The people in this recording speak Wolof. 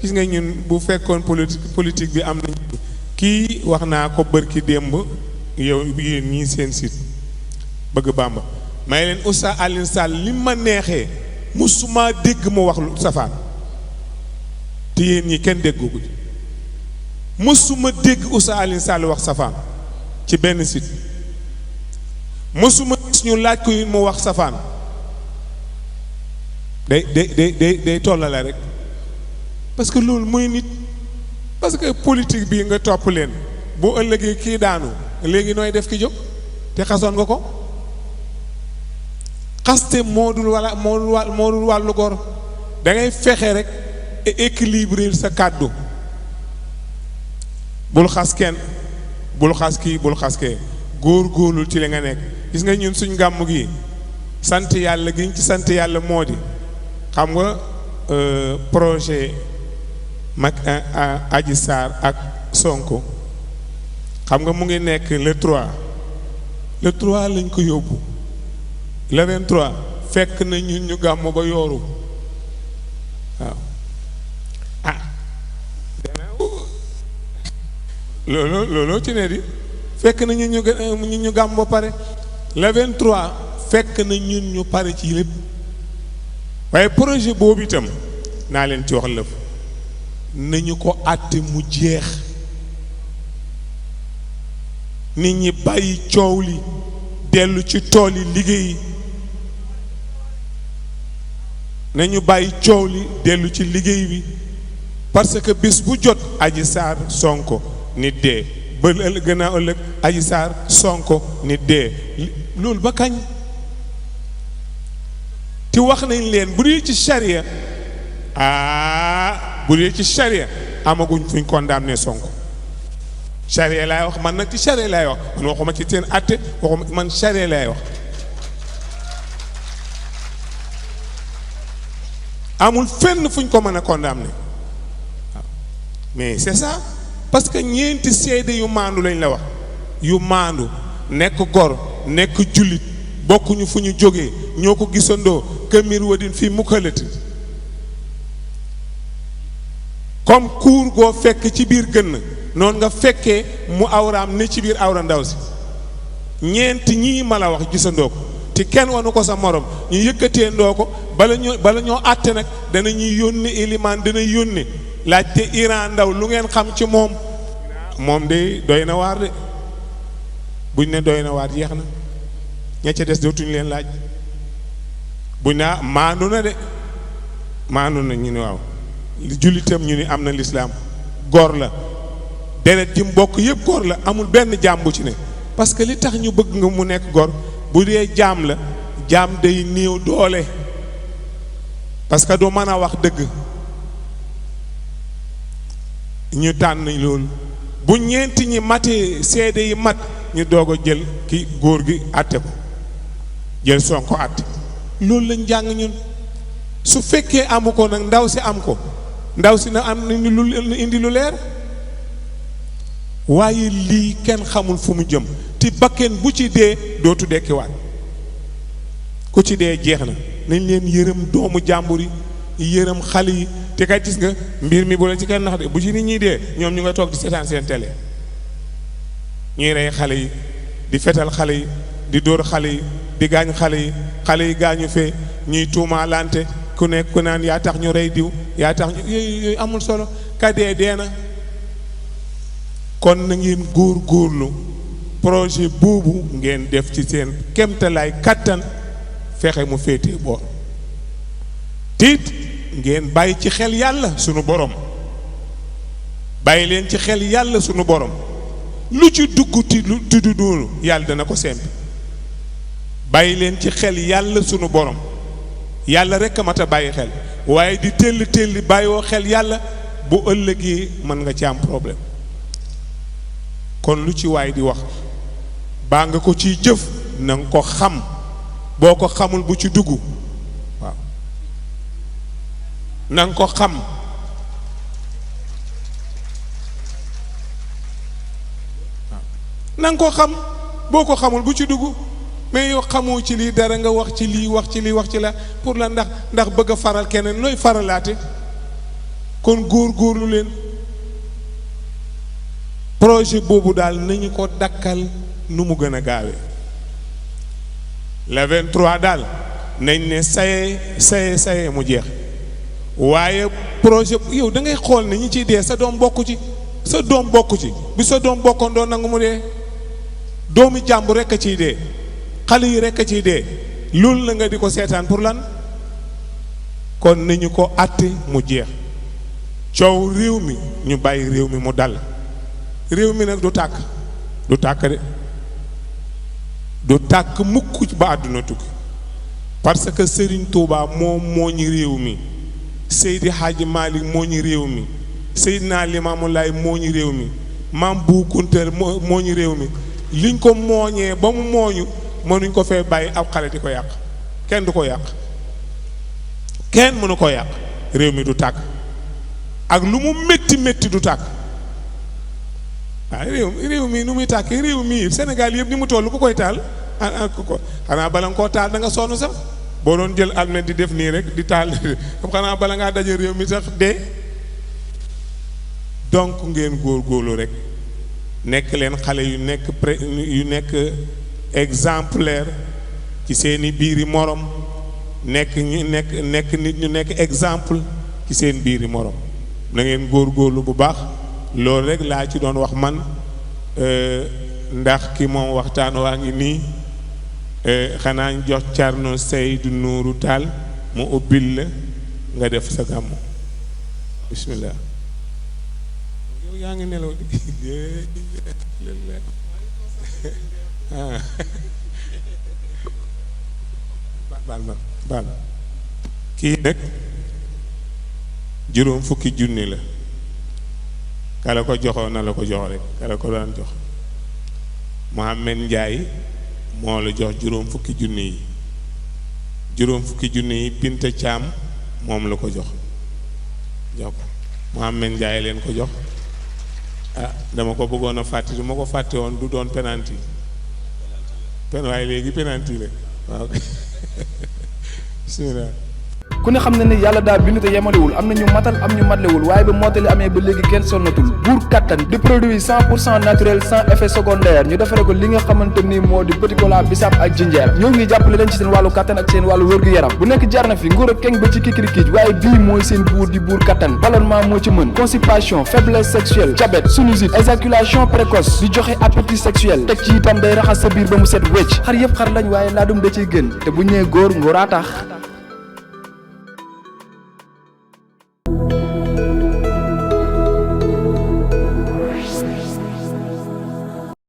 gis nga ñun bu fekkoon politique bi am nañ kii wax naa ko bërki démb yow yéen ñii seen site bëgg Bàmba may leen Oustaz Alioune Sall li ma neexee musuma dégg mu wax lu safaan te yéen ñi kenn déggu ko musuma dégg Oustaz Alioune Sall wax safaan ci benn site musuma gis ñu laaj ko yi mu wax safaan day tollale rek parce que loolu mooy nit parce que politique bi nga topp leen boo ëllëgee kii daanu léegi nooy def ki jóg te xasoon nga ko xaste moo dul wàllu gor da ngay fexe rek équilibrer sa kàddu bul xas kenn bul xas kii bul xas kee góor-góorlul ci li nga nekk gis nga ñun suñ gàmm gi sant yàlla gi ñu ci sant yàlla moo di xam nga projet mag Adji Sarr ak Sonko xam nga mu ngi nekk le 3 lañ ko yóbbu le 23 fekk na ñun ñu gàmm ba yooru waaw looloo ci ne di fekk na ñun ñu gàmm ba pare le 23 fekk na ñun ñu pare ci lépp waaye projet boobu itam naa leen ci wax lëf nañu ko àtte mu jeex nit ñi bàyyi coow li dellu ci tool yi liggéey nañu bàyyi coow li dellu ci liggéey bi parce que bis bu jot Adji Sarr Sonko nit dee ba gën a ëllëg Adji Sarr Sonko nit dee loolu ba kañ te wax nañ leen bu dee ci charia bu dee ci charia amaguñ fuñ condamné Sonko charia laay wax man nag ci charia laay wax man waxuma ci seen atte waxuma man charia laay wax amul fenn fuñ ko mën a condamné waaw mais c'est ça parce que ñeenti seede yu maandu lañ la wax yu maandu nekk gor nekk jullit bokkuñu fu ñu jógee ñoo ko gisandoo këmir wadin fii mukkalati comme kuur goo fekk ci biir gën noonu nga fekkee mu awraam ne ci biir awra ndaw si ñeenti ñii ma la wax gisandoo ko te kenn wanu ko sa morom ñu yëkkatee ndoo ko bala ñoo àtte nag dana ñuy yónni ilimaan dana yónni laajte Iran ndaw lu ngeen xam ci moom de doy na waar de buñ ne doy na waar jeex na ña ca des dootuñu leen laaj buñ ne maandu na de maandu na ñu ne waaw jullitam ñu ni am na lislaam góor la deret ji mbokk yëpp góor la amul benn jaam bu ci ne parce que li tax ñu bëgg nga mu nekk góor bu dee jaam la jaam day néew doole parce que du mën a wax dëgg ñu tànn loolu bu ñeenti ñi matee seede yi mat ñu doog a jël ki góor gi àtte ko jël Sonko àtte loolu lañ jàng ñun su fekkee amu ko nag ndaw si am ko ndaw si na am ni lu indi lu leer waaye lii kenn xamul fu mu jëm te bakken bu ci dee dootu dekkiwaat ku ci dee jeex na nañ leen yërëm doomu jàmbur yi yërëm xale yi te kay gis nga mbir mi bu la ci kenn nax de bu ci nit ñi dee ñoom ñu nga toog di seetaan seen télé ñuy rey xale yi di fetal xale yi di dóor xale yi di gaañ xale yi gaañu fee ñuy tuumaalante ku nekk ku naan yaa tax ñu rey diw yaa tax ñu yooyu amul solo ka dee na kon na ngeen góorlu projet boobu ngeen def ci seen kemtalaay kattan fexe mu féetee boor tiit ngeen bàyyi ci xel yàlla sunu borom bàyyi leen ci xel yàlla sunu borom lu ci dugguti lu tuddu doonu yàlla dana ko sempi bàyyi leen ci xel yàlla sunu borom yàlla rek a mat a bàyyi xel waaye di telli bàyyoo xel yàlla bu ëllëgee mën nga ci am problème kon lu ci waay di wax baa nga ko ciy jëf na nga ko xam boo ko xamul bu ci dugg waaw na nga ko xam na nga ko xam boo ko xamul bu ci dugg mais yow xamoo ci lii dara nga wax ci lii wax ci lii wax ci la pour la ndax bëgg a faral keneen looy faralaate kon góor-góorlu leen projet boobu daal nañu ko dakkal nu mu gën a gaawee le 23 daal nañ ne saye mu jeex waaye projet yow da ngay xool ne ñi ciy dee sa doom bokku ci sa doom bokku ci bi sa doom bokkoon doon nangu mu dee doomi jàmbur rekk a ciy dee xale yi rekk a ciy dee loolu la nga di ko seetaan pour lan kon nañu ko àtte mu jeex coow réew mi ñu bàyyi réew mi mu dal réew mi nag du tàkk de du tàkk mukk ba àdduna tukki parce que Serigne Touba moom moo ñu réew mi Seydi Hadji Malick moo ñu réew mi Seydina Limaamu Laay moo ñu réew mi Maam Bu Kunta moo ñu réew mi liñ ko mooñee ba mu mooñu mënuñ ko fee bàyyi ab xale di ko yàq kenn du ko yàq kenn mënu ko yàq réew mi du tàkk ak lu mu métti métti du tàkk waaw réew mi nu muy tàkkee réew mi Sénégal yëpp ni mu toll ku koy taal ko xanaa bala nga koo taal da nga sonn sax boo doon jël almet di def nii rek di taal xanaa bala ngaa daje réew mi sax dee donc ngeen góorgóorlu rek nekk leen xale yu nekk exemplaire ci seeni biiri morom nekk nit ñu nekk exemple ci seen biiri morom na ngeen góorgóorlu bu baax loolu rek laa ci doon wax man ndax ki moom waxtaan waa ngi nii xanaa ñu jox Thierno Seydou Nourou Tall mu ubbil la nga def sa gàmmu bismillah yow yaa ngi nelaw di baal kii nag juróom fukki junni la kala ko joxoon na la ko jox rek kala ko daan jox Mohamed Ndiaye moo la jox juróom fukki junni yi Binta Thiam moom la ko jox ko Mohamed Ndiaye leen ko jox dama ko bëggoon a fàtte du ma ko fàtte woon du doon penalty waaye léegi penalty la waaw bismillah ku ne xam na ne yàlla daal bindu te yemalewul am na ñu matal am ñu matlewul waaye ba mottali amee ba léegi kenn sonnatul buur kattan di produit 100% naturel sans effet secondaire ñu defare ko li nga xamante ni moo di petit cola bisaab ak jinjeer ñoo ngi jàppale leen ci seen wàllu kattan ak seen wàllu wërgu-yaram bu nekk jar na fi nguur ak keng ba ci kikirikiij waaye bii mooy seen buur di buur kattan ballonnement moo ci mën constipation faiblesse sexuelle diabète sinusite éjaculation précoce di joxe appétit sexuel teg ci itam day raxas sa biir ba mu set wecc xar yëpp xar lañ waaye laadum da ciy gën te bu ñëwee góor ngóoraa tax